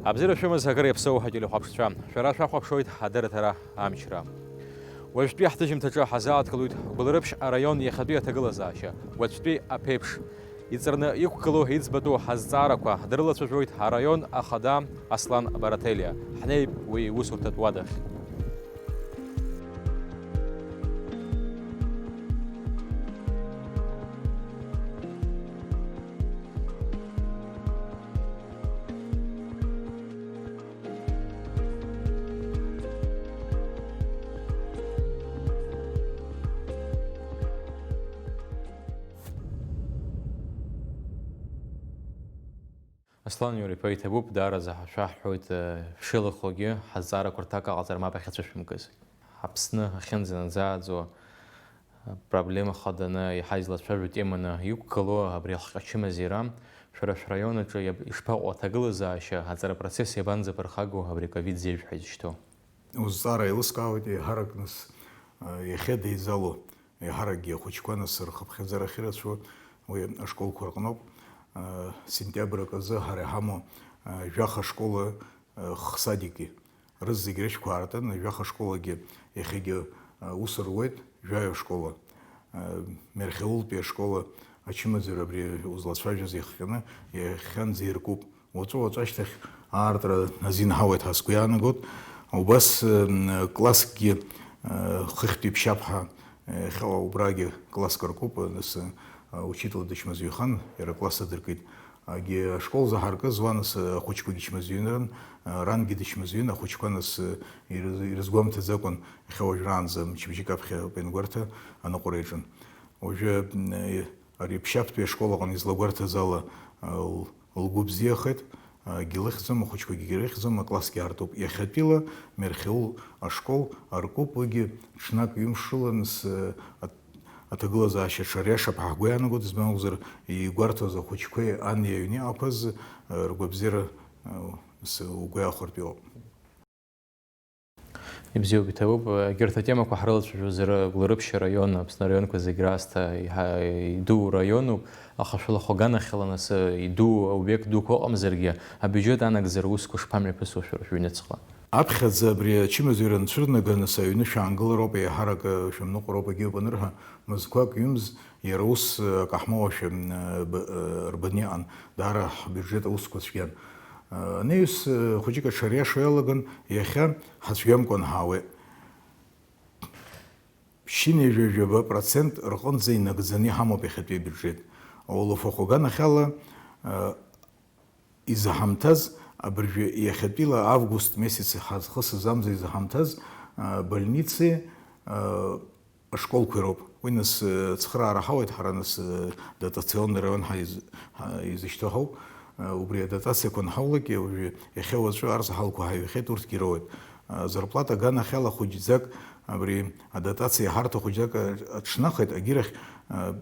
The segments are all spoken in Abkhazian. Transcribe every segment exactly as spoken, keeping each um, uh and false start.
Абзиара шәымаз, акыр иаԥсоу ҳателехәаԥшцәа, шәара шәахәаԥшуеит ҳадырраҭара амчра. Уажәтәи ҳҭыжьымҭаҿы ҳазааҭгылоит Гәылрыԥшь араион иахьатәи аҭагылазаашьа, уаҵәтәи аԥеиԥш. Иҵарны иқәгылоу, иӡбатәу ҳазҵаарақәа дрылацәажәоит араион ахада Аслан Барателиа. Ҳнеип уи иусурҭатә уадахь. Аслан Иури-иԥа, иҭабуп, даараӡа ҳашәаҳҳәоит, э, шәшеилыхогьы, ҳазҵаарақәа рҭак аҟаҵара мап ахьацәышәымкыз. Аԥсны ахьынӡанаӡааӡо, э, проблема хаданы, иаҳа излацәажәо теманы иқәгылоу абри ахҟьа ачымазаҩра, шәара шәраион аҿы иаб-, ишԥаҟоу аҭагылазаашьа, аҵара процесс иабанӡаԥырхагоу абри ковид зежә ҳәа изышьҭоу? Узҵаара еилыскаауеит, еиҳарак нас, э, иахьа деизало. Еиҳаракгьы ахәыҷқәа нас рхыԥхьаӡара ахьырацәоу уи ашколқәа рҟноуп. Сентиабр аказы ҳара иҳамоу жәаха школа, хсадики, рызегь рышәқәа аартын, жәаха школагьы иахьагьы ус руеит, жәаҩа школа, Мерхьаултәи ашкола ачымазаҩра абри узлацәажәоз иахҟьаны иахьанӡа иркуп. Уаҵәы-уаҵәы ашьҭахь аартра азин ҳауеит ҳәа сгәы иаанагоит. Убас, м, классгьы, э, хыхьтәи ԥшьаԥҳа, э, иахьа убрагьы класск ркуп, нас, э, учитель дычмазаҩхан, иара акласс адыркит. Агьи ашкол заҳаркыз уа, нас, э, ахәыҷқәагьы чмазаҩын, э, рангьы дычмазаҩын, ахәыҷқәа, нас, э, ирыз-, ирызгәамҭаӡакәан иахьа уажәраанӡа, мчыбжьык аԥхьа ауп иангәарҭа аныҟәара иаҿын. Уажәы, м, э, Ари ԥшьаԥтәи ашкол аҟны излагәарҭаз ала, а, л-, лгәы бзиахеит, а, гьлыхьӡом, ахәыҷқәагьы гьрыхьӡом, аклассгьы аартуп. Иахьатәила Мерхьаул ашкол аркуп, уигьы ҽнак ҩымш рыланыс, а, аҭ-, аҭагылазаашьа ҽариашап ҳәа ҳгәы иаанагоит, избан акәзар, игәарҭоз ахәыҷқәеи ани аҩни аҟақәаз, а, ргәабзиара, а, с-, угәы иахәартә иҟоуп. Ибзиоуп, иҭабуп. Егьырҭ атемақәа ҳрылацәажәозар, Гәылрыԥшь араион, Аԥсны араионқәа зегь раасҭа еиҳа идуу раионуп, аха шәылахәы аганахьала нас, иду аобиект дуқәа ыҟамзаргьы, абиуџьет анагӡара усқәа шԥамҩаԥысуа шәара шәыҩныҵҟа? Аԥхьаӡа абри ачымазаҩра анцәырнага, нас аҩны шәаангылароуп, еиҳарак шәымныҟәароуп, егьиуп анырҳәа, мызқәак ҩымз, иара ус, э, акы ҳмоуашәа, э, б-, э, рбаны иҟан, даара ҳбиуџьет аусқәа цәгьан. Э, анаҩс, э, хәыҷык аҽариашо иалаган, иахьа ҳацәгьамкәан ҳаауеит. Ԥшьынҩажәа жәаба процент рҟынӡа инагӡаны иҳамоуп иахьатәи абиуџьет. Аулафахәы аганахьала, э, изаҳамҭаз, абыржәы иахьатәила август месяц иҳазхысыз амза изаҳамҭаз, а, больницеи, а, ашколқәеи роуп. Уи нас, э, цхыраара ҳауеит ҳара, нас, э, дотационный район ҳа из-, ҳа изышьҭоу ҳауп. Э, убри адотациақәа анҳаулак, уажәы иахьа уаҵәы арзаҳалқәа ҳаҩхьеит, урҭгьы роуеит. А, зарплата аганахьала хәыҷӡак абри адотациа иҳарҭо хәыҷӡак аҽнахит, агьырахь, а,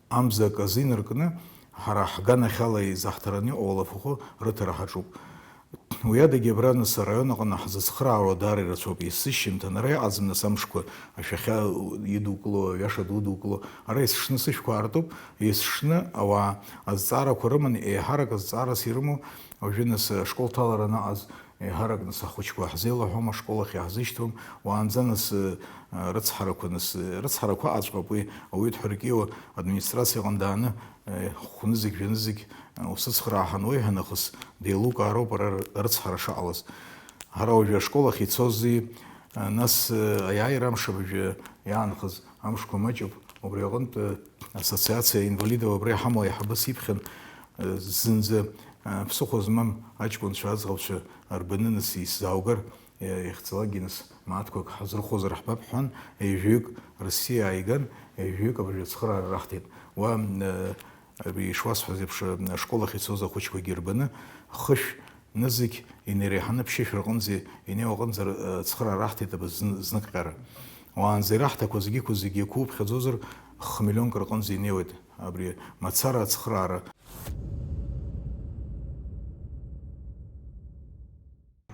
Амза аказы инаркны, ҳара ҳганахьала изаҳҭараны иҟоу алафахәы рыҭара ҳаҿуп. Уи адагьы абра нас араион аҟны ҳзыцхраауа даара ирацәоуп. Есышьыжьымҭан ара иҟаӡам нас амшқәа ашәахьа идукыло, аҩаша дудукыло. Ара есышьны сышәқәа аартуп, есышьны ауаа азҵаарақәа рыманы, еиҳарак азҵаарас ирымоу, уажәы нас ашкол ҭалара анаҟаз, Еиҳарак нас ахәыҷқәа ҳзеилаҳәом, ашкол ахь иаҳзышьҭуам, уаанӡа нас, э, рыцҳарақәа нас, э, рыцҳарақәа аҟаҵәҟьоуп уи, ауаҩы дҳәыркьиуа администрациа аҟны дааны, э, хәнызқь-жәанызқь, э, усыцхраа ҳануеиҳа нахыс, деилукаароуп ара рыцҳара шаҟалаз. Ҳара уажәы ашкол ахь ицози, э, нас, э, аиааира амш абыржәы иаанхаз амшқәа маҷуп, убри аҟынтә, э, ассоциациа инвалидов абра иҳамоу аиҳабы сиԥхьан, э, зынӡа Ԥсыхәа змам аҷкәынцәа, аӡӷабцәа рбаны нас исзааугар, иахьцалакгьы нас мааҭқәак ҳазырхозар ҳбап ҳҳәан, ҩажәаҩык Россиа ааиган, ҩажәаҩык абыржәы ацхыраара раҳҭеит. Уа, э, ишуасҳәаз еиԥш, ашкол ахь ицоз ахәыҷқәагьы рбаны, хышә нызқь инеиреиҳаны ԥшьышә рҟынӡа инеиуа аҟынӡа, э, ацхыраара раҳҭеит абас зны-, зныкҟьара. Уаанӡа ираҳҭақәа зегьы иқәыз зегьы иақәуԥхьаӡозар, хмиллионк рҟынӡа инеиуеит. Абри мацара ацхыраара.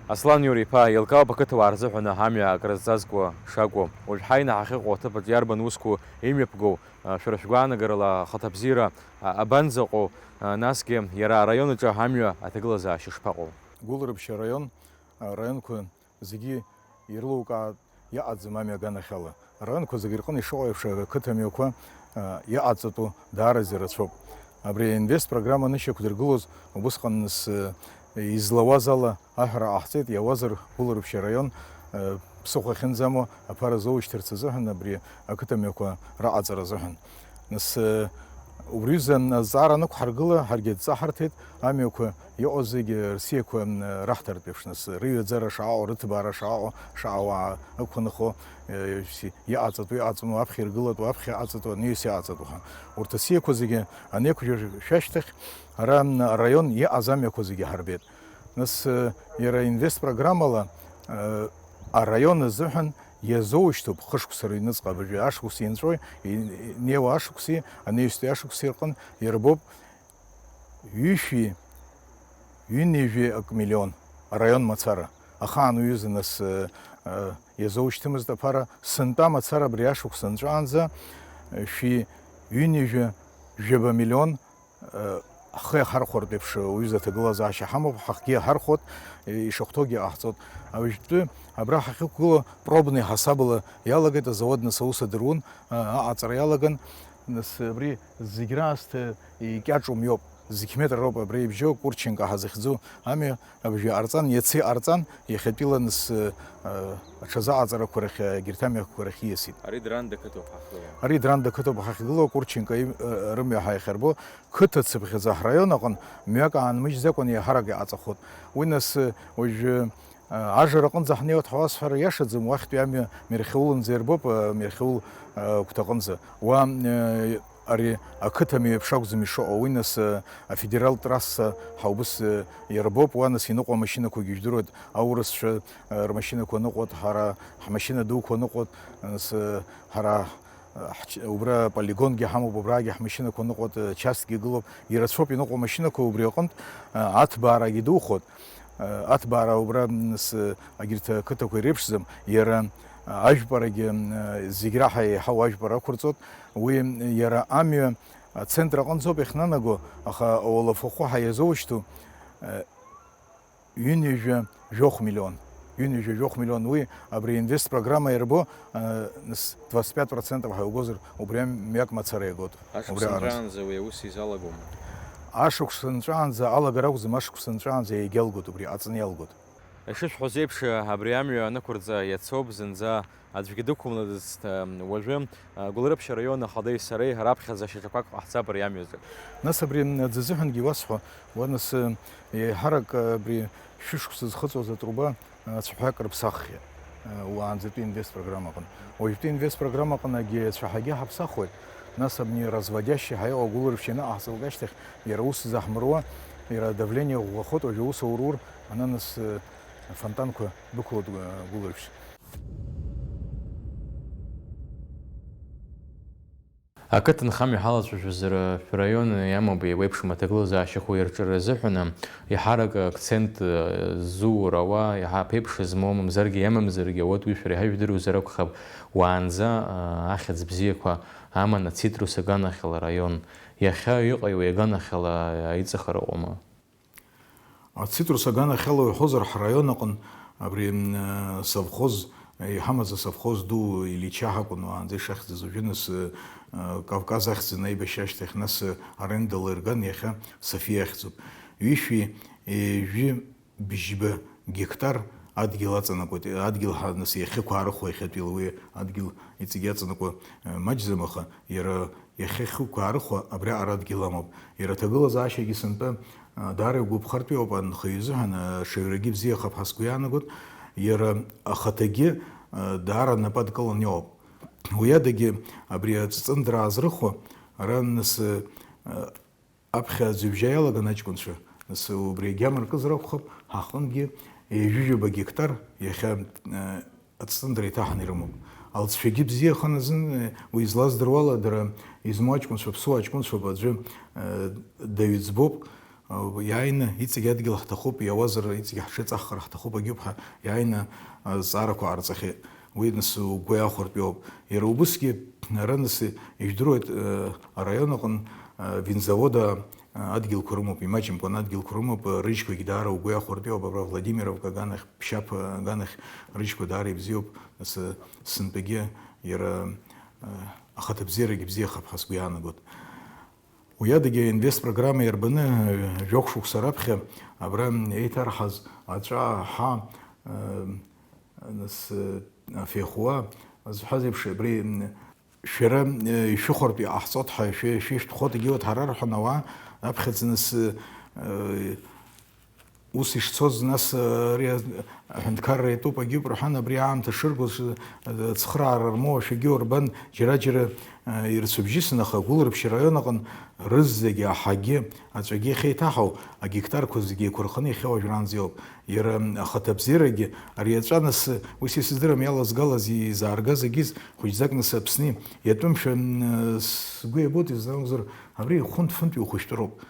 Аслан Иури-иԥа, еилкаауп ақыҭауаа рзыҳәан амҩа акрызҵазкуа шакәу. Уажә ҳаины ҳахьыҟоу аҭыԥаҿ иарбан усқәоу имҩаԥгоу, а, шәара шәгәаанагарала ахаҭабзиара, а, абанӡаҟоу, а, насгьы иара араион аҿы амҩа аҭагылазаашьа шԥаҟоу? Гәылрыԥшь араион, араионқәа зегьы ирылукаартә иҟаӡам амҩа аганахьала. Араионқәа зегьы рҟны ишыҟоу еиԥш, ақыҭа мҩақәа, а, иҟаҵатәу даараӡа ирацәоуп. Абри аинвест программа анышьақәдыргылоз, убысҟан нас, э, излауаз ала аҳәара ҟаҳҵеит, иауазар Гәылрыԥшь араион, э, ԥсыхәа ахьынӡамоу аԥара азоушьҭырц азыҳәан, абри ақыҭа мҩақәа раҟаҵара азыҳәан. Нас, э, убри аҩыза азҵаара анықәҳаргыла, ҳаргьы адҵа ҳарҭеит, амҩақәа иҟоу зегьы рсиақәа, м, раҳҭартә еиԥш, нас, рыҩаӡара шаҟоу, рыҭбаара шаҟоу, шаҟа уаа ықәнахо, э, си-, иҟаҵатәу, иҟаҵатәу, аԥхьа иргылатәу, аԥхьа иҟаҵатәу, анаҩс иҟаҵатәу ҳәа. Урҭ асиақәа зегьы анеиқәшәа шәашьҭахь, ара, м, араион иҟаз амҩақәа зегьы ҳарбеит. Нас, э, иара инвест программала, э, араион азыҳәан иазоушьҭуп хышықәса рыҩныҵҟа абыржәы ашықәс инҵәои, и-, инеиуа ашықәси, анаҩстәи ашықәси рҟын иарбоуп ҩышәи ҩынҩажәи акы миллион араион мацара. Ахаан уҩыза нас, э, э, иазоушьҭымызт аԥара, сынтәа мацара абри ашықәс нҵәаанӡа, э, шәи ҩынҩажәи жәаба миллион, э, ҳхы иахархәартә еиԥш уҩыза аҭагылазаашьа ҳамоуп, ҳахгьы иаҳархәот, э, ишахәҭоугьы ҟаҳҵот. Уажәтәы абра ҳахьықәгылоу пробный ҳасабала иалагеит, азауад нас аус адыруан, э, аҟаҵара иалаган. Нас абри зегь раасҭа икьаҿу мҩоуп, зқь метр роуп абра ибжьоу Курченко ҳа захьӡу амҩа абжьы ҟарҵан, иацы иҟарҵан, иахьатәила нас, э, аҽазыҟаҵарақәа рахь, егьырҭ амҩақәа рахь ииасит. Ари Дранда қыҭоуп ҳахьгылоу. Ари Дранда қыҭоуп ҳахьгылоу, Курченко им-, э, рымҩа ҳа иахьарбо, қыҭа цыԥхьаӡа ҳраион аҟын мҩак аанмыжьӡакәан еиҳарак иҟаҵахот. Уи нас, э, уажәы Ажра аҟынӡа ҳнеиуеит ҳәа уасҳәар иашаӡам, уахьтәи амҩа Мерхьаулынӡа ирбоуп, Мерхьаул агәҭаҟынӡа. Уа, ари ақыҭа мҩа еиԥш акәӡам ишыҟоу, уи нас афедералтә трасса ҳаубыс иарбоуп, уа нас иныҟәо амашьынақәагьы жәдыруеит, аурысцәа рмашьынақәа ныҟәоит, ҳара ҳмашьына дуқәа ныҟәоит, нас ҳара Ҳч-, убра полигонгьы ҳамоуп, убрагьы ҳмашьынақәа ныҟәоит, э, частьгьы гылоуп, ирацәоуп иныҟәо амашьынақәа, убри аҟынтә, э, аҭбаарагьы духоит. Э, аҭбаара убра, м, с-, агьырҭ ақыҭақәа иреиԥшӡам, иара, э, ажәпарагьы, м, э, зегь раҳа еиҳау ажәпара ақәырҵоит, уи, м, иара амҩа ацентр аҟынӡоуп иахьнанаго, аха ауалафахәы ҳәа иазоушьҭу, э, ҩынҩажәа жәохә миллион. Ҩынҩажәа жәохә миллион. Уи абри инвест программа иарбоу, э, нас двадцать пять процентов ҳәа иугозар, убри мҩак мацара иагоит. Убри аҟара. Ашықәсанҵәаанӡа уи аус изалагома? Ашықәсанҵәаанӡа алагара акәӡам, ашықәсанҵәаанӡа иагьалгоит, убри аҵны иалгоит. Ишышәҳәоз еиԥш, абри амҩа анықәырҵа иацоуп зынӡа аӡәгьы дықәымлаӡацт, уажәы, а, Гәылрыԥшь араион ахадеи сареи раԥхьаӡа шьаҿақәак ҟаҳҵап ари амҩаӡа. Нас абри аӡы азыҳәангьы иуасҳәо, уа нас, э, еиҳарак, э, абри шәышықәса зхыҵуаз атруба, э, цәаҳәак рыԥсаххьеит, э, уаанӡатәи инвест программаҟны. Уажәтәи инвест программаҟны егьи цәаҳәагьы ҳаԥсахуеит, нас абни разводящий ҳәа иҟоу Гәылрыԥшь ианыҟаҳҵалак ашьҭахь, иара ус заҳмыруа, иара адавление ӷәӷәахоит, уажәы аус аурур, ана нас, э, афонтанқәа дәықәлоит, э, Гәылрыԥшь. Ақыҭанхамҩа ҳалацәажәозар, шәраион иамоуп еиуеиԥшым аҭагылазаашьақәа ирҿиара азыҳәан, еиҳарак акцент ззуур ауа, иаҳа аԥеиԥш змоу, мамзаргьы иамамзаргьы, ауат уи шәара иҳажәдыруазар акәхап, уаанӡа, а, ахьӡ бзиақәа аман ацитрус аганахьала араион. Иахьа иҟаиуеи аганахьала аиҵахара ыҟоума? Ацитрус аганахьала уҳәозар, ҳраион аҟын абри, м, э, совхоз, э, иҳамаз асовхоз ду Ильича ҳакәын уаанӡа ишахьӡыз, уажәы нас, э, э, Кавказ ахьӡын аибашьра ашьҭахь, нас, э, арендала ирган, иахьа София ахьӡуп. Ҩышәи, э, ҩажәи бжьба гектар адгьыл аҵанакуеит, адгьыл ҳа-, нас иахьықәаарыхуа иахьатәила уи адгьыл иҵегь иаҵанакуа, э, маҷӡам, аха иара иахьа хьықәаарыхуа абриаҟара адгьыл амоуп. Иара аҭагылазаашьагьы сынтәа, а, даара игәаԥхартәиоуп анхаҩы изыҳәан, а, аҽаҩрагьы бзиахап ҳәа сгәы иаанагоит. Иара ахаҭагьы, а, даара анапы адкыланы иҟоуп. Уи адагьы абри аҵәҵындра аазрыхуа, ара нас, а, аԥхьа аӡҩыбжьа иалаган аҷкәынцәа, нас убри агьама ркызар акәхап, ҳаҟынгьы ҩажәижәаба гектар иахьа, а, Аҵәҵындра иҭаҳан ирымоуп. Алҵшәагьы бзиахан азын, уи излаздыруала, дара измоу аҷкәынцәа, ԥсуа аҷкәынцәоуп, аӡәы, э, даҩӡбоуп, э, иааины иҵегь адгьыл ҳҭахуп, иауазар иҵегь ҳҽеиҵаххар ҳҭахуп агьуп ҳәа иааины, э, азҵаарақәа ҟарҵахьеит. Уи нас угәы иахәартә иоуп. Иара убысгьы, ара нас ижәдыруеит, э, араион аҟны, э, винзавода Адгьылқәа рымоуп, имаҷымкәан адгьылқәа рымоуп, рыжьқәагьы даара угәы иахәартә иоуп, абра Владимировка аганахь, Ԥшьаԥ аганахь рыжьқәа даара ибзиоуп, нас, сынтәагьы иара, ахаҭабзиарагьы бзиахап ҳәа сгәы иаанагоит. Уи адагьы аинвест программа иарбаны, жәохә шықәса раԥхьа абра еиҭарҳаз аҵәа, аҳа, нас, афеихуа зҳәаз еиԥш, абри, шәара, ишәыхәартә иҟаҳҵоит ҳәа, шәи-, шәишәҭаххоит, егьиуеит ҳара рҳәон ауаа, аԥхьаӡа нас, ус ишцоз, нас, ари аҳәынҭқарра иатәуп, агьиуп рҳәан, абри аамҭа шыргоз, цхыраара рмоу ашәагьы урбан, џьара-џьара, ирцәыбжьысын, аха Гәылрыԥшь араион аҟын рызегьы аҳагьы, аҵәагьы иахьеиҭаҳау, агектарқәа зегьы еиқәырханы иахьа уажәраанӡа иоуп. Иара ахаҭабзиарагьы, ари аҵәа нас, уи са исыздырам иалазгалаз, изааргаз агьыз, хәыҷӡак нас Аԥсны иатәымшәа, м, сгәы иабоит, изакәзар, абри хәынтә-фынтә иухәышәтәроуп.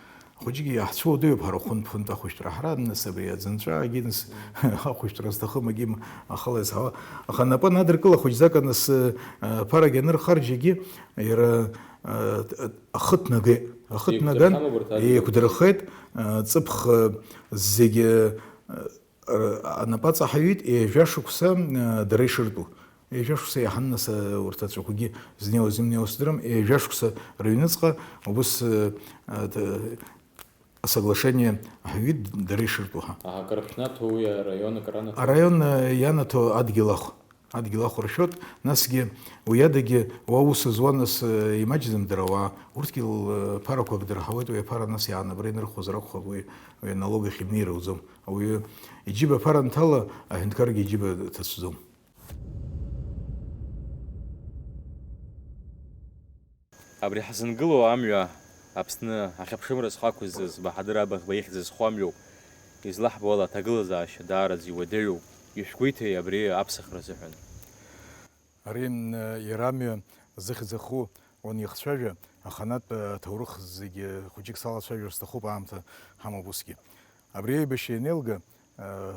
Ахәыҷгьы иаҳцәуадаҩуп ҳара хәынтә-фынтә ахәышәтәра. Ҳара нас абри аӡынҵәа агьы нас ахәышәтәра зҭахым агьы м-, ахала исҳауа. Аха напы анадыркыла хәыҷӡак нас, э, ԥарагьы анырхарџьагьы, иара, э, т-, ахы ҭнагеит. Ахы ҭнаган, еиқәдырхама убарҭ адгьыл? Еиқәдырхеит, э, ҵыԥх, э, зегьы, э, р-, анапаҵа ҳаҩит, ҩажәа шықәса, э, дара ишыртәу. Ҩажәа шықәса иаҳан нас, э, урҭ аҵәақәагьы знеиуаз имнеиуаз сыздырам, ҩажәа шықәса рыҩныҵҟа убыс, э, э, т-, асоглашение ҳаҩит дара ишыртәу ҳәа. Аха акыр шәнаҭо уи араион акыр анаҭо? Араион, э, ианаҭо адгьыл ахә. Адгьыл ахә ршәот, насгьы уи адагьы уа ус зуа нас, э, имаҷӡам дара ауаа, урҭгьы л-, э, ԥарақәак дырҳауеит, уи аԥара нас иаанабра инырхуазар акәхап, уи, уи аналог ахь имнеир ауӡом. Ауаҩы иџьыба аԥара анҭала, аҳәынҭқаргьы иџьыба ҭацәӡом. Абри ҳзынгылоу амҩа, Аԥсны ахьыԥшымра зхы ақәызҵаз Баҳадыр Абаӷба ихьӡ зху амҩоуп. Излаҳбо ала, аҭагылазаашьа даараӡа иуадаҩуп. Ишәгәеиҭеи абри аԥсахра азыҳәан? Ари, м, иара амҩа зыхьӡ аху уанихцәажәа, аханатә, э, аҭоурых зегьы хәыҷык салацәажәар сҭахуп, аамҭа ҳамоуп усгьы. Абри аибашьра ианеилга, э,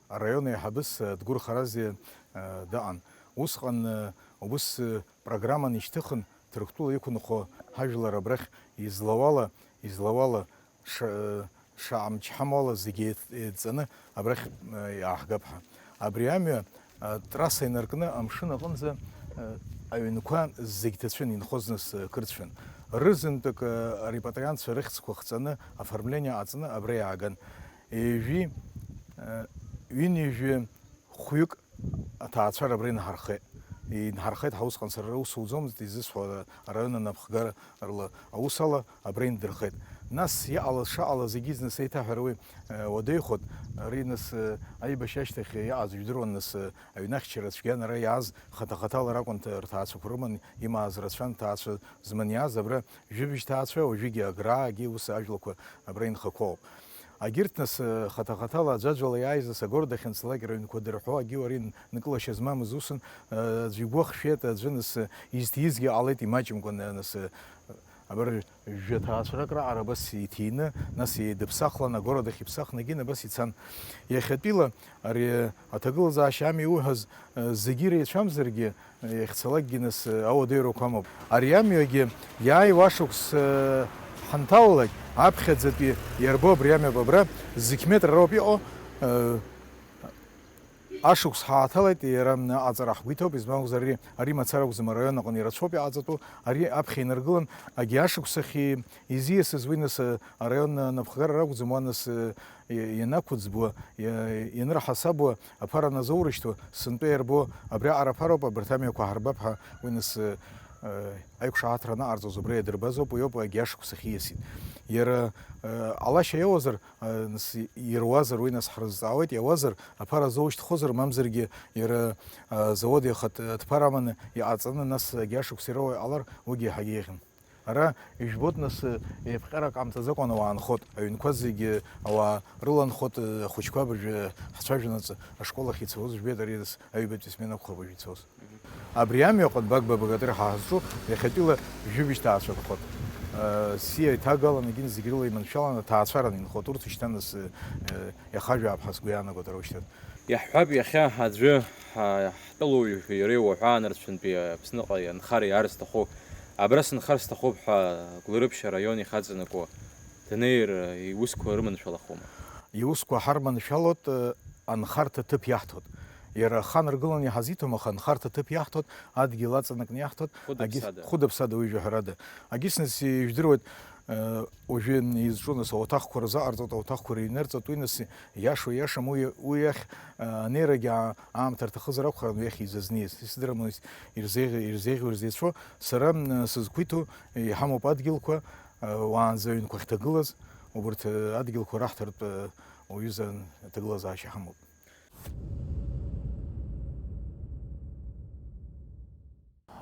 араион аиҳабыс, э, Дгәыр Харазиа, э, даҟан. Усҟан, э, убыс, э, программан ишьҭыхын, Ҭырқәтәыла иқәынхо ҳажәлар абрахь излауала, излауала, ша-, шаҟа мчҳамала зегьы еид-, еидҵаны абрахь, э, иааҳгап ҳәа. Абри амҩа, э, трасса инаркны амшын аҟынӡа, э, аҩнқәа зегь ҭацәын, инхоз нас, э, қырҭшәан. Рызынтәык, э, арепатриантцәа рыхьӡқәа хҵаны, оформление ҟаҵаны абра иааган. Ҩажәи, э, ҩынҩажәи хәҩык аҭаацәара абра инҳархеит. Инҳархеит ҳәа усҟан сара рус уӡомызт изысҳәо, араион анапхгара рла аус ала абра индырхеит. Нас иҟалаз шаҟалаз зегьы зны сеиҭаҳәара уи, э, уадаҩхоит. Ари нас, э, аибашьра ашьҭахь иҟаз жәдыруан, нас, э, аҩнахьчара цәгьан ара иааз хаҭа-хаҭала ракәын ҭ-, рҭаацәақәа рыман, имааз рацәан ҭаацәа зман иааз абра. Жәибжь ҭаацәа, уажәыгьы Аграагьы ус ажәлақәа абра инхақәоуп. Агьырҭ нас, э, хаҭа-хаҭала аӡәаӡәала иааиз нас агород ахь анцалак рыҩнқәа дырҳәо, агьи уареи н-, нкылашьа змамыз усын, э, аӡәы игәы ахшәеит, аӡәы нас, э, изҭизгьы ҟалеит, имаҷымкәан, э, нас, э, абар жәа ҭаацәарак раҟара абас иҭины, нас еидыԥсахлан, агород ахь иԥсахны, агьын абас ицан. Иахьатәила ари аҭагылазаашьа ами иуҳәаз, э, зегьы иреицәамзаргьы, Иахьцалакгьы нас ауадаҩрақәа амоуп. Ари амҩагьы иааиуа ашықәс, э, ҳанҭалалак, аԥхьаӡатәи иарбоу абри амҩа абра, зқь метр роуп иҟоу, э, ашықәс ҳааҭалеит, иара аҟаҵара ҳгәы иҭоуп, избан акәзар, ари, ари мацара акәӡам, араион аҟны ирацәоуп иҟаҵатәу, ари аԥхьа инаргылан, агьи ашықәсахьы изиасыз уи нас, э, араион анапхгара ракәӡам, уа нас, э, иа-, ианақәыӡбуа, иа-, ианырҳасабуа, аԥара назоурышьҭуа, сынтәа иарбоу абриаҟара аԥароуп, абарҭ амҩақәа ҳарбап ҳәа уи нас, э, аиқәшаҳаҭра анаҟарҵоз убра иадырбазоуп, уи ауп, агьи ашықәсахь ииасит. Иара, э, ҟалашьа иоуазар, э, нас ируазар, уи нас ҳрызҵаауеит, иауазар, аԥара азоушьҭхозар, мамзаргьы иара, э, азауад иахатә, э, ҭԥара аманы иҟаҵаны, нас агьи ашықәс ироуа иҟалар, уигьы иаҳагьы еиӷьын. Ара ижәбоит, нас, еиԥҟьарак ҟамҵаӡакәан ауаа нхоит, аҩнқәа зегьы ауаа рыла нхоит, ахәыҷқәа абыржәы ҳцәажәанаҵ ашкол ахь ицауз жәбеит, ари нас аҩбатәи смена акәхап уажә ицоз. Абри амҩа аҟынтә Багба богатыр ҳа ҳазҿу иахьатәила жәибжь ҭаацәа нхоит. Сиа иҭагалан, егьин зегь рыла иманшәалан, аҭаацәаран инхоит, урҭ шьҭа нас, иахажәаап ҳәа сгәы иаанагоит ара ушьҭан. Иаҳҳәап, иахьа аӡәы, ҳа-, ҳтәылауаҩ иреиуоу ҳәа анарцәынтәи Аԥсныҟа ианхар иаар зҭаху, абра сынхар сҭахуп ҳәа Гәларыԥшь араион ихаҵанакуа Данеир, иусқәа рыманшәалахома? Иусқәа ҳарманшәалоит, анхарҭа ҭыԥ иаҳҭоит. Иара ахан ргыланы иҳазиҭом, аха анхарҭа ҭыԥ иаҳҭоит, адгьыл аҵанакны иаҳҭоит. Хәыда-ԥсада. Хәыда-ԥсада уи жәаҳәарада. Агьысныси ижәдыруеит, уажәы изҿу нас ауаҭахқәа рзаҟарҵоит, ауаҭахқәа рыҩнырҵоит, уи нас иашоу иашам, уи, уи ахь, анеирагьы аа-, аамҭа рҭахызар акәхарын уи ахь изазнеиз. Исыдырам, ирзеиӷь-, ирзеиӷьу, ирзеицәоу. Сара, сызқәиҭу, иҳамоуп адгьылқәа, уаанӡа аҩнқәа ахьҭагылаз, убарҭ, адгьылқәа раҳҭартә, уаҩыза аҭагылазаашьа ҳамоуп.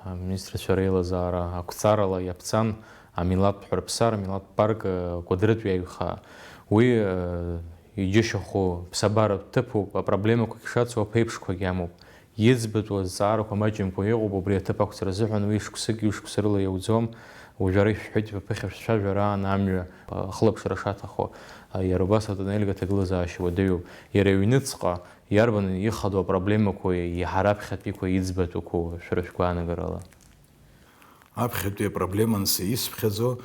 Аминистрцәа реилазаара ақәҵарала иаԥҵан амилаҭтә ҳәарԥсара, амилаҭтә парк, э, Кәыдрытәи аҩхаа. Уи, э, иџьашьахәу ԥсабаратә ҭыԥуп, апроблемақәагь шацу аԥеиԥшқәагь амоуп. Иӡбатәу азҵаарақәа маҷымкәа иҟоуп, убри аҭыԥ ақәҵара азыҳәан уи шықәсык ҩышықәса рыла иауӡом. Уажәы ара ишәҳәеит, шәаԥыхьа шәцәажәара аан амҩа, э, хылаԥшра шаҭаху, э, иара убас атуннельгьы аҭагылазаашьа уадаҩуп. Иара иҩныҵҟа Иарбан ихадоу апроблемақәоу, иаҳа раԥхьатәиқәа иӡбатәқәоу шәара шәгәаанагарала? Аԥхьатәи апроблема ансы исԥхьаӡо,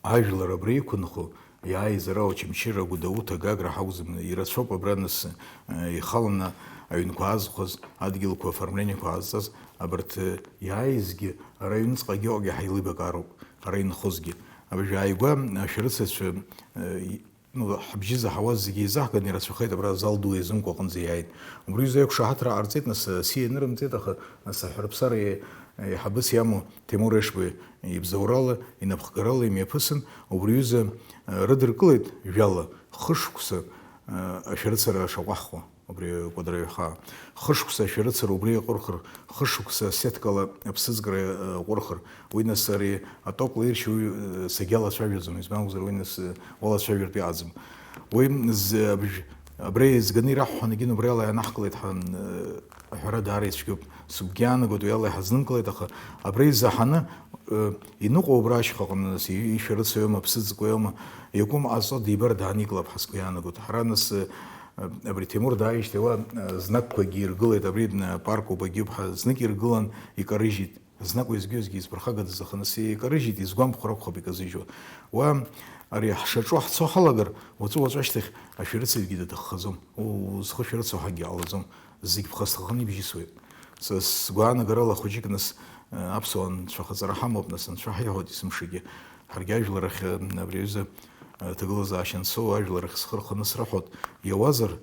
ажәлар абра иқәынхо, иааизар Очамчыра, Гәдоуҭа, Гагра ҳакәӡам, ирацәоуп абра нас, э, ихаланы аҩнқәа аазхәаз, адгьылқәа, оформлениақәа аазҵаз, абарҭ, э, иааизгьы ара аҩныҵҟагьы ыҟоуп, иаҳа еилибакаароуп, ара инхозгьы. Абыржә ааигәа ашәарыцацәа, э, и-, Ну, ҳабжьы заҳауаз зегьы еизаҳганы ирацәахеит, абра азал ду еизымкәа аҟынӡа иааит. Убри изы аиқәшаҳаҭра ҟарҵеит, нас, асиа нырымҵеит, аха, нас, аҳәарԥсара е-, еиҳабыс иамоу Ҭемур Ешба ибзоурала, инапхгарала имҩаԥысын, убри аҩыза, э, рыдыркылеит жәала, хышықәса, э, ашәарыцара шаҟәаҳхуа, убри Кәадраҩхаа. Хышықәса ашәарыцара убри иаҟәырхыр, хышықәса асеткала аԥсыӡкра, э, аҟәырхыр, уи нас ари атокла иршьо, уи, э, сагьалацәажәаӡом, избан акәзар, уи нас, э, уалацәажәартә иҟаӡам. Уи зы абжә-, абра еизганы ираҳҳәан, егьин убриала ианаҳкылеит ҳәа, э, аҳәара даара ицәгьоуп. Сыгәгьы иаанагоит, уи ала иҳазнымкылеит, аха абра изаҳаны, э, иныҟәо убра ашьхаҟны, нас, и-, ишәарыцаҩума, аԥсыӡкуеиума, иакәым ҟазҵо дибар дааникылап ҳәа сгәы иаанагоит. Ҳара, нас, э, абри Ҭемур дааижьҭеи уа, э, знакқәагьы иргылеит, абри, э, парк убагьы ҳәа знык иргылан, икарыжьит. Знак уеизгьы-уеизгьы изԥырхагадаз, аха нас икарыжьит, изгәамԥхо ракәхап иказыжьуа. Уа, ари ҳшаҿу ҳцо ҳалагар, уаҵәы-уаҵәы ашьҭахь ашәарыцаҩгьы дадыххаӡом. У-, зхы шәарыцо ҳакгьы ҟалаӡом. Зегь ԥхасҭаханы ибжьысуеит. Са сгәаанагарала хәыҷык нас, э, аԥсуаа анцәахаҵара ҳамоуп, нас анцәа ҳиҳәоит есымшагьы. Ҳаргьы ажәлар ахь, э, абри аҩыза, э, ҭагылазаашьа анцо, ажәлар ахь схы рханы срыҳәоит. Иауазар,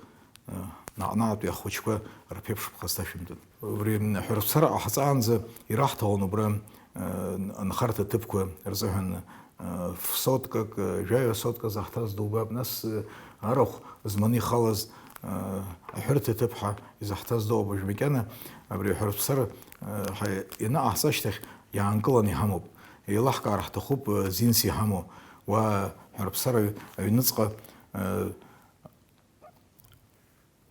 наҟ-наҟтәи ахәыҷқәа рԥеиԥш ԥхасҭа шәымтәын. Убри ҳәарԥсара ҟаҳҵаанӡа ираҳҭалон убра, э, анхарҭа ҭыԥқәа рзыҳәан, э, ф-соткак, э, жәаҩа сотка заҳҭаз дубап, нас, э, арахә зманы ихалаз, э, аҳәырҭа ҭыԥ ҳәа изаҳҭаз дыҟоуп. Уажә макьана абри аҳәарԥсара, э, ҳа-, ианаҟаҳҵа ашьҭахь иаанкыланы иҳамоуп. Еилаҳкаар ҳҭахуп, э, зинс иҳамоу. Уа ҳәарԥсара аҩныҵҟа, э,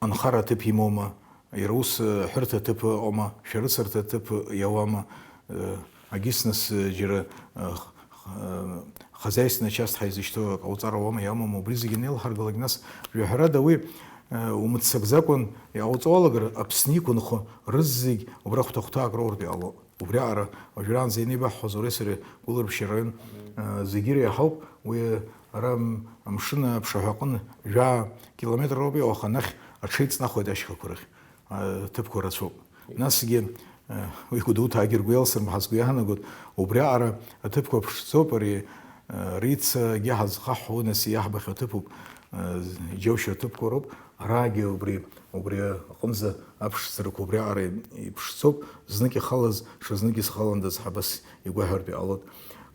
анхара аҭыԥ имоума, иара ус, э, ҳәырҭа аҭыԥ ыҟоума, шәарыцарҭа аҭыԥ иауама, э, агьыс нас, э, џьара, э, х-, х-, э, хозяйственная часть ҳәа изышьҭоу аҟауҵара ауама, иамоума, убри зегьы анеилҳаргалак, нас, жәаҳәарада уи, э, умыццакӡакәан иҟауҵауалагар, Аԥсны иқәынхо рызегь убра хәҭа-хәҭаак роуртә иҟалоит. Убриаҟара, уажәраанӡа ианеибаҳҳәоз уареи сареи Гәылрыԥшь араион, э, зегьы иреиҳауп, уи ара м-, амшын аԥшаҳәа аҟын жәаа километр ауп иҟоу, аха анахь аҽеиҵнахуеит ашьхақәа рахь, э, ҭыԥқәа рацәоуп. Насгьы, э, уи Гәдоуҭаагьы ргәы иалсырм ҳәа сгәы иаанагоит, убриаҟара аҭыԥқәа ԥшӡоуп, ари, э, рицагьы ҳазхаҳҳәуа, нас иаҳбахьоу аҭыԥуп, э, иџьоушьо аҭыԥқәа роуп, араагьы убри, убри аҟынӡа аԥшӡарақәа убриаҟара иԥшӡоуп, знык ихалаз ҽазнык изхаландаз ҳәа абас игәаҳәартә иҟалоит.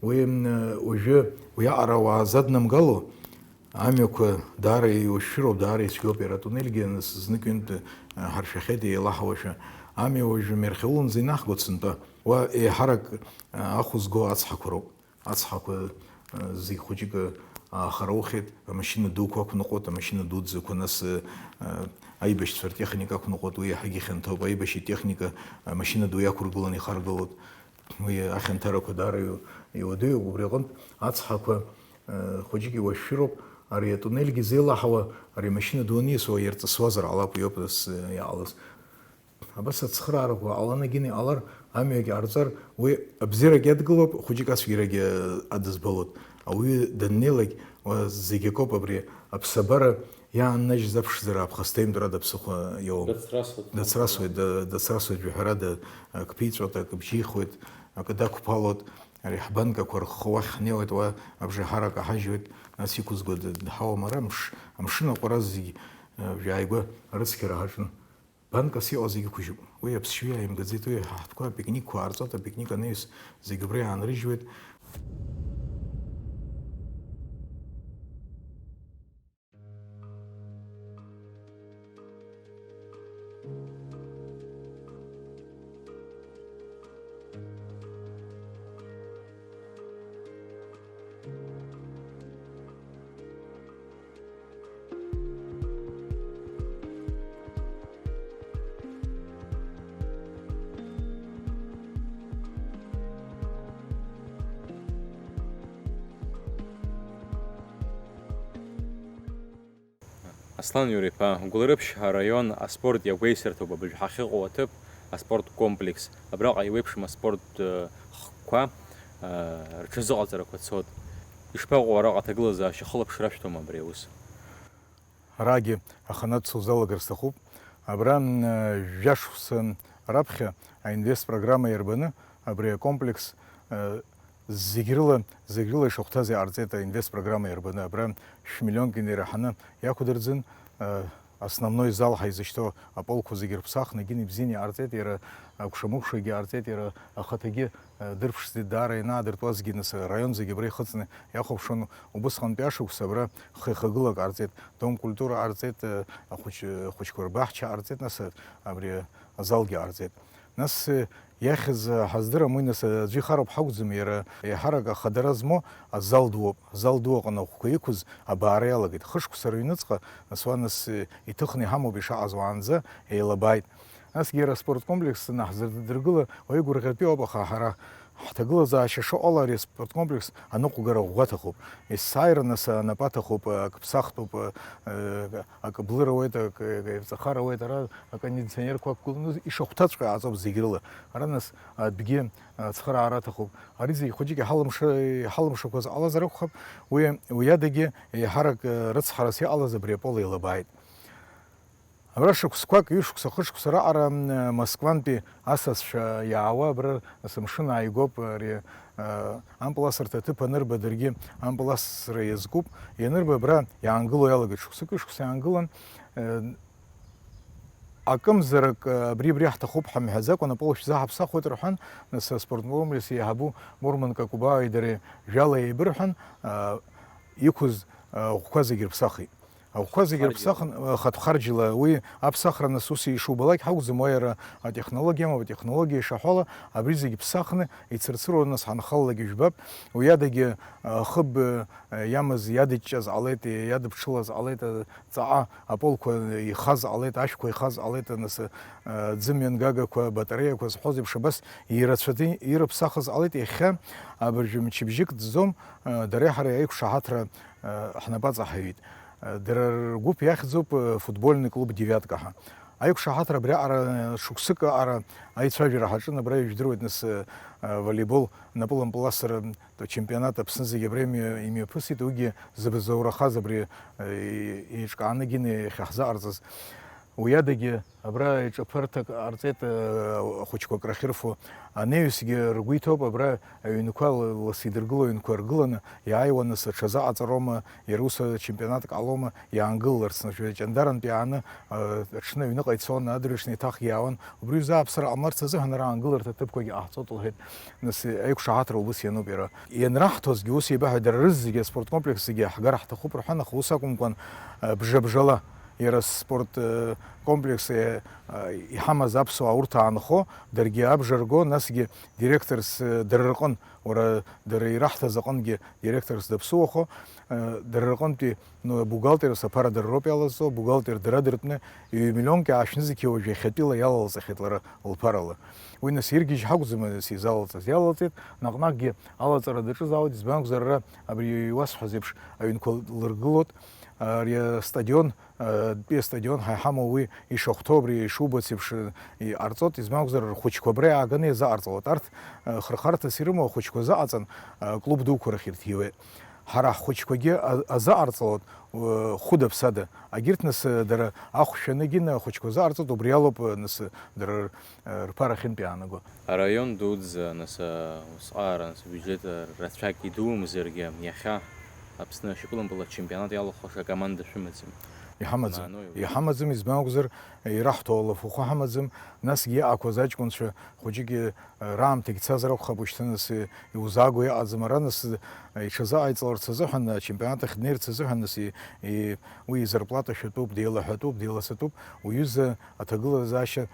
Уи, м, уажәы уиаҟара ауаа заднамгало, амҩақәа даара еиуашәшәыроуп, даара ицәгьоуп, иара атуннельгьы нас знык ҩынтә, а, ҳаршәахьеит еилаҳауашәа. Амҩа уажәы Мерхьаулынӡа инаҳгоит сынтәа. Уа еиҳарак, а, ахә зго ацҳақәа роуп. Ацҳақәа, а, зегь хәыҷык, а, аахараухьеит, амашьына дуқәа ақәныҟәоит, амашьына дуӡӡақәа, нас, а, аибашьцәа ртехника ақәныҟәоит, уи иаҳагьы хьанҭоуп, аибашьҩы итехника амашьына ду иақәыргыланы ихаргалоит. Уи ахьанҭарақәа даара иу-, иуадаҩуп, убри аҟынтә ацҳақәа, э, хәыҷык иуашәшәыроуп, ари атуннельгьы зеилаҳауа, ари амашьына ду аниасуа иарҵысуазар ҟалап, уи ауп нас, э, иҟалаз. Абас ацхыраарақәа ҟаланы егьины иҟалар, Амҩагь ҟарҵар, уи абзиарагь адгылоуп, хәыҷык ацәгьарагьы адызбалоит. Ауаҩы даннеилак, уа зегь акоуп абри аԥсабара иааннажьыз аԥшӡара аԥхасҭа имтәарада аԥсыхәа иоуам. Дацрасуеит. Дацрасуеит, да-, дацрасуеит, жәаҳәарада, ак ԥиҵәоит, ак бжьихуеит, акы дақәԥалоит, ари ҳбанкақәа рхы уахь ҳнеиуеит, уа абжеиҳарак аҳажьуеит, нас иқәызго д-, дҳауам, ара амш-, амшын аҟәара зегь, э, жәааигәа арыцқьара ҳаҿын. Банкас иҟоу зегь ықәыжьуп. Уи аԥсшьаҩы иааимгаӡеит, уи ҳа ҳтәқәа апикникқәа аарҵоит, апикник анаҩс зегь убра иаанрыжьуеит. Аслан Иура-иԥа, Гәылрыԥшь араион аспорт иагәеисырҭоуп абыржә ҳахьыҟоу аҭыԥ, аспорт комплекс. Абраҟа еиуеиԥшым аспорт, э, хкқәа, э, рҽазыҟаҵарақәа цоит. Ишԥаҟоу араҟа аҭагылазаашьа, хылаԥшра ашәҭома абри аус? Арагьы аханатә сузалагар сҭахуп. Абра, м, жәашықәса раԥхьа аинвест программа иарбаны абри акомплекс, э, зегь рыла, зегь рыла ишахәҭаз иҟарҵеит аинвест программа иарбаны. Абра шә-миллионк инеираҳаны иақәдырӡын, э, основной зал ҳәа изышьҭоу аполқәа зегь рыԥсахны, егьин ибзианы иҟарҵеит, иара акәша-мыкәшагьы ҟарҵеит, иара ахаҭагьы, э, дырԥшӡеит, даара ианаадыртуазгьы, нас араион зегь абра ихыҵны иахәаԥшуан, убысҟантәи ашықәс абра хы-, хагылак ҟарҵеит, дом культура ҟарҵеит, э, ахәыҷ-, ахәыҷқәа рбаҳча ҟарҵеит, нас абри азалгьы ҟарҵеит. Нас, э, иахьыз, э, ҳаздырам, уи нас аӡәы ихароуп ҳакәӡам, иара еиҳарак ахадара змоу азал дууп. Азал ду аҟны ахәқәа иқәыз абаара иалагеит. Хышықәса рыҩныҵҟа, нас уа нас, э, иҭыхны иҳамоуп ишаҟаз уаанӡа еилабааит. Насгьы иара аспорткомплекс наҳзырдыргыла уаҩы гәырӷьатәиоуп, аха ҳара ҳҭагылазаашьа шыҟало ари аспорткомплекс аныҟәгара ӷәӷәа аҭахуп. Есааира нас анапы аҭахуп, акы ԥсахтәуп, э, акы блыр ауеит, акы, акы ҵахар ауеит, ара акондиционерқәа ақәгыланы ишахәҭаҵәҟьа ҟаҵоуп зегь рыла. Ара нас адәгьы ацхыраара аҭахуп. Ари зегь хәыҷык иҳалымша-, иҳалымшақәаз ҟалазар акәхап, уи, уи адагьы еиҳарак, э, рыцҳарас иҟалаз абри апол еилабааит. Абра шықәсқәак, ҩышықәса, хышықәса раҟара, м, Москвантәи асасцәа иаауа, абра асымшын ааигәоуп, ари, а, ампыласырҭа аҭыԥ анырба, даргьы ампыласра иазкуп. Ианырба, абра иаангыло иалагеит, шықәсык ҩышықәса иаангылан, э, акымзарак, э, абри, абри ҳҭахуп ҳамҳәаӡакәа, напола шәзаҳаԥсахуеит рҳәан, нас аспорткомплекс еиҳабу Мурманка Кубаои дареи жәала еибырҳәан, а, иқәыз, а, ӷәқәа зегьы рыԥсахит. Аӷәқәа зегьы рыԥсахын, э, хатә харџьла, уи аԥсахра нас ус ишубалак ҳакәӡам, уи иара атехнологиа амоуп, атехнологиа ишаҳәо ала, абри зегь ԥсахны ицырцыруа нас ҳанхалалак ижәбап, уи адагьы, э, хыб, э, иамаз иадыҷҷаз ҟалеит, иадыԥҽылаз ҟалеит, э, ҵаҟа аполқәа ихаз ҟалеит, ашәқәа ихаз ҟалеит, нас, э, ӡымҩангагақәа, батареиақәа зҳәоз еиԥш абас ирацәаӡа ирыԥсахыз ҟалеит, иахьа абыржәы мчыбжьык ӡӡом, э, дареи ҳареи аиқәшаҳаҭра, э, ҳнапы аҵаҳаҩит. Дара ргәыԥ иахьӡуп, э, футбольный клуб «Девятка» ҳәа. Аиқәшаҳаҭра абриаҟара, э, шықәсык аҟара аицәажәара ҳаҿын, абра ижәдыруеит, нас, э, э, волейбол напылампыласра чемпионат Аԥсны зегьы абра имҩа-, имҩаԥысит, уигьы зыбзоурахаз абри, э, еиҿкааны гьины иахьаҳзыҟарҵаз. Уи адагьы абра иҿаԥырҭак ҟарҵеит, э, ахәыҷқәа акрахьырфо. Анаҩсгьы ргәы иҭоуп, абра аҩнқәа ла-, лас идыргыло аҩнқәа ргыланы иааиуа, нас аҽазыҟаҵароума, иара ус ачемпионат ҟалома, иаангылаларц, нас, Ҷандарантәи иааны, э, аҽны аҩныҟа ицон, адырҩаҽны еиҭах иаауан. Убри рзы ааԥсара ҟамларц азыҳәан ара аангыларҭа ҭыԥқәагьы ҟаҳҵоит, лҳәеит. Нас аиқәшаҳаҭра убыс иануп иара. Ианраҳҭозгьы ус еибаҳәеит, дара рызегьы аспорткомплекс зегьы ҳгар ҳҭахуп рҳәан, аха ус акәымкәан, э, бжа-бжала иара аспорт, э, комплекс, э, э, иҳамаз аԥсуаа урҭ аанхо, даргьы абжа рго, насгьы директорс, э, дара рҟын, уара, дара ираҳҭаз аҟынгьы директорс даԥсуахо, э, дара рҟынтәи, ну, бухгалтерс аԥара дара роуп иалазҵо, бухгалтер дара дыртәны, ҩ-миллионк аашәны зқьи уажә иахьатәила иалалҵахьеит лара лԥарала. Уи нас иргьежь ҳакәӡам, нас изалалҵаз иалалҵеит, наҟ-наҟгьы алаҵара даҿызаауеит, избан акәзар, ара абри иуасҳәаз еиԥш аҩнқәа лыргылоит. Ари астадион, атәи астадион ҳа иҳамоу уи ишахәҭоу абри ишубац еиԥш, иҟарҵоит, избан акәзар, рхәыҷқәа абра иааганы иазыҟарҵалоит. Арҭ, хырхарҭас ирымоу ахәыҷқәа азыҟаҵан, клуб дуқәа рахь ирҭиуеит. Ҳара ҳхәыҷқәагьы а-, азыҟарҵалоит, хәыда-ԥсада. Агьырҭ нас, дара ахәшә анагьы ахәыҷқәа азыҟарҵоит, убри алоуп, нас, дара рԥара ахьынтә иаанаго. Араион дуӡӡа, нас, усҟан, нас, абиуџьет рацәак идумзаргьы, иахьа Аԥсны ашьапылампыл ачемпионат иалахәаша акоманда шәымаӡам. Иҳамаӡам. Маануи уи? Иҳамаӡам, избан акәзар, ираҳҭо алафахәы ҳамаӡам, насгьы иаақәаз аҷкәынцәа хәыҷык, раамҭагь цазар акәхап, уажәшьҭа нас иузааго иҟаӡам, ара нас иҽазыҟаиҵаларц азыҳәан, ачемпионат ахь днеирц азыҳәан, нас и-, и-, уи изарплата шәатәуп, деилаҳәатәуп, деиласатәуп, уҩыза аҭагылазаашьа,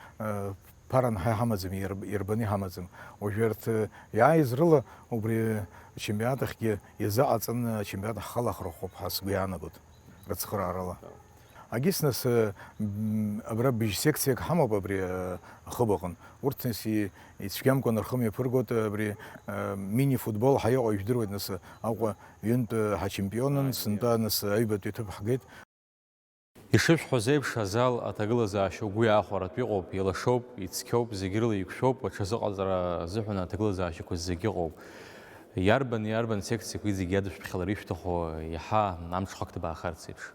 ԥаран ҳа иҳамаӡам, иарб-, иарбаны иҳамаӡам. Уажәы арҭ, э, иааиз рыла убри ачемпионат ахьгьы иазыҟаҵаны ачемпионат ҳхалахар ҳәа сгәы иаанагоит, рыцхыраарала. Агьыс нас, э, м, абра быжь секциак ҳамоуп абри, э, ахыб аҟын. Урҭ нас и-, ицәгьамкәа рхы мҩаԥыргоит, э, абри, э, мини-футбол ҳәа иҟоу ижәдыруеит, нас Аҟәа ҩынтә, э, ҳачемпионын, сынтәа нас аҩбатәи аҭыԥ ҳгеит. Ишышәҳәоз еиԥш, азал аҭагылазаашьа угәы иаахәаратәы иҟоуп, илашоуп, ицқьоуп, зегь рыла еиқәшәоуп, аҽазыҟаҵара азыҳәан аҭагылазаашьақәа зегь ыҟоуп. Иарбан, иарбан секциақәа зегь иадышәԥхьалар ишәҭаху, иаҳа амҽхак ҭбаахарц еиԥш.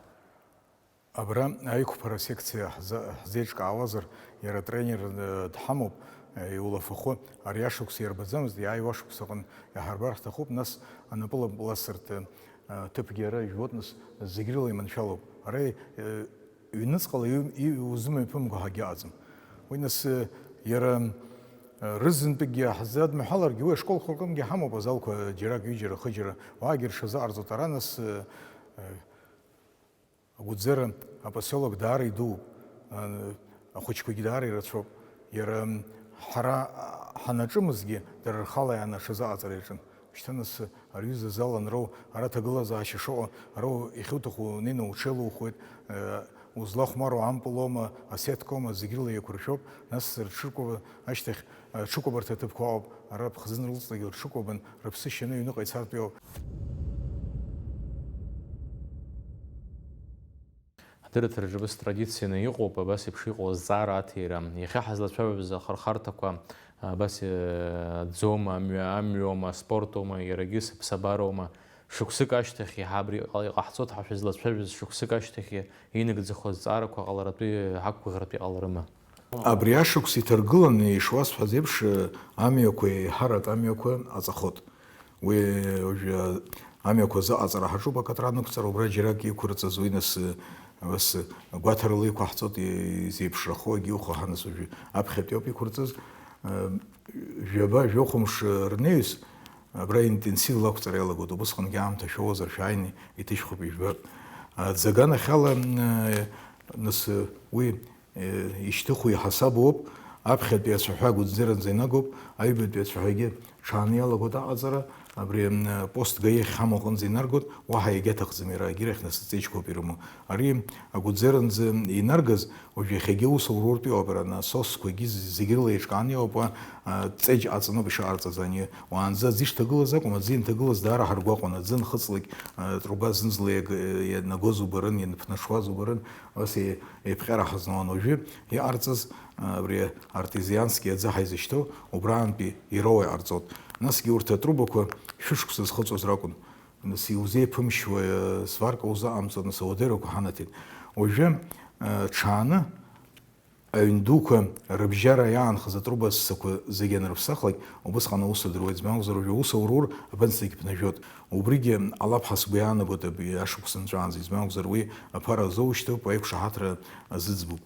Абра аиқәԥара секциа ҳза-, ҳзеиҿкаауазар, иара атренер, э, дҳамоуп, э, иулафахәы ари ашықәс иарбаӡамызт, иааиуа ашықәс аҟын иаҳарбар ҳҭахуп, нас анапыла-, ласырҭа, э, ҭыԥгьы ара ижәбоит, нас зегь рыла иманшәалоуп. Ара, э, ҩныҵҟала иу-, иу-, узымҩаԥымго ҳәагьы ыҟаӡам. Уи нас, э, иара, э, рызынтәыкгьы ҳзадмҳәаларгьы, уи ашколқәа рҟынгьы ҳамоуп азалқәа џьарак, ҩыџьара, хыџьара, уаагьы рҽазыҟарҵоит. Ара нас, э, э, Агәыӡара апосиолок даара идууп, а, ахәыҷқәагьы даара ирацәоуп. Иара, м, ҳара, а, ҳанаҿымызгьы, дара рхала иааны аҽазыҟаҵара иаҿын. Шьҭа нас ари аҩыза азал анроу, ара аҭагылазаашьа шыҟоу, ара у-, иахьуҭаху унеины уҽеилухуеит, э, узлахәмаруа ампылома, асеткома, зегь рыла еиқәыршәоуп, нас рҽыркәаба ашьҭахь, э, рҽыкәабарҭа аҭыԥқәа ыҟоуп, ара ԥхӡы анрылҵлакгьы рҽыкәабан, рыԥсы шьаны аҩныҟа ицартә иоуп. Ҳдырраҭараҿы абас традицианы иҟоуп, абас еиԥш иҟоу азҵаара аҭира. Иахьа ҳазлацәажәоз ахырхарҭақәа, абас, э, аӡома, амҩа, амҩоума, аспортума, иарагьы сыԥсабароума, шықәсык ашьҭахь иаҳа абри иҟа-, иҟаҳҵоит ҳәа шәызлацәажәоз шықәсык ашьҭахь инагӡахо азҵаарақәа ҟаларатәы ҳақәгәыӷратәы иҟаларыма? Абри ашықәс иҭаргыланы, ишуасҳәаз еиԥш, амҩақәа, еиҳарак амҩақәа аҵахот. Уи уажәы амҩақәа азыҟаҵара ҳаҿуп, акатран ықәҵара, убра џьарак иқәырҵаз, уи нас, ус гәаҭарала иқәаҳҵоит, изеиԥшрахо, егьиухо ҳанас уажәы аԥхьатәиоуп иқәырҵаз. Жәаба, жәохәымш рнаҩс, абра интенсивла ақәҵара иалагоит, убысҟангьы аамҭа шәоуазар, шәааины иҭышәхып, ижәбап. Аӡаганахьала, нас уи Ишьҭыху иҳасабуп, аԥхьатәи ацәаҳәа агәынзыранӡа инагоуп, аҩбатәи ацәаҳәагьы ҽааны иалагоит аҟаҵара, абри, м, пост гаи ахьҳамоу аҟынӡа инаргоит, уаҳа иагьаҭахӡам иара, агьырахь нас аҵеиџьқәоуп ирымоу. Ари агәынзыранӡа инаргаз, уажә иахьагьы аус ауруртә иоуп, ара насосқәагьы з-, зегь рыла еиҿкааны иоуп, уа, а, ҵеџь аҵануп ишаҟарҵаз ани, уаанӡа аӡы ишҭагылаз акәым, аӡы ианҭагылаз даара ҳаргәаҟуан, аӡы анхыҵлак, а, труба зынӡала иаг-, ианагоз убарын, ианԥнаҽуаз убарын, ус е-, еиԥҟьара ҳазнауан. Уажәы иҟарҵаз, абри артезиански аӡы ҳаизышьҭоу, убраантәи ироуа иҟарҵоит. Насгьы урҭ атрубақәа шәышықәса зхыҵуаз ракәын. Нас иузеиԥымшьуа, сварка узыҟамҵо, нас ауадаҩрақәа ҳанаҭеит. Уажәы, ҽааны аҩн дуқәа рыбжьара иаанхаз атруба ссақәа зегьы анрыԥсахлак, убысҟан аус адыруеит, избан акәзар, уажәы аус аурур, абанӡагь ԥнажәот. Убригьы ҟалап ҳәа сгәы иаанагоит абри ашықәс нҵәаанӡа, избан акәзар, уи аԥара азоушьҭуп, аиқәшаҳаҭра азыӡбуп.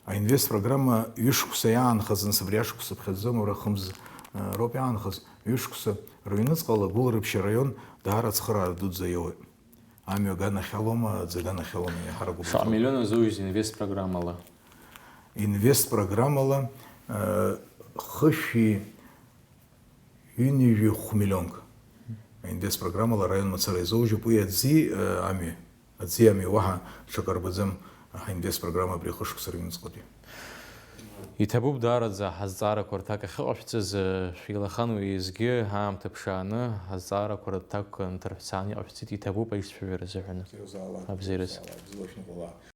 Аинвест программа ҩышықәса иаанхаз, нас абри ашықәс сыԥхьаӡом, уара хымз, э, роуп иаанхаз, ҩышықәса рыҩныҵҟала Гәылрыԥшь араион даара ацхыраара дуӡӡа иоуеит. Амҩа аганахьалоума, аӡы аганахьалоума, иаҳарак убоит. Шаҟа миллион азоужьыз инвест программала? Инвест программала, э, хышәи ҩынҩажәи хә миллионк. Аинвест программала араион мацара изоужьуп, уи аӡи, э, амҩа. Аӡи амҩа уаҳа ҽак арбаӡам, аинвест программа абри ахышықәса рыҩныҵҟатәи. Иҭабуп даараӡа ҳазҵаарақәа рҭак ахьыҟашәҵаз, шәеилахан уеизгьы, аамҭа ԥшааны, ҳазҵаарақәа рҭак нҭырҳәцааны иҟашәҵеит, иҭабуп аишцәажәара азыҳәаны. Абзиараз. Абзиараз.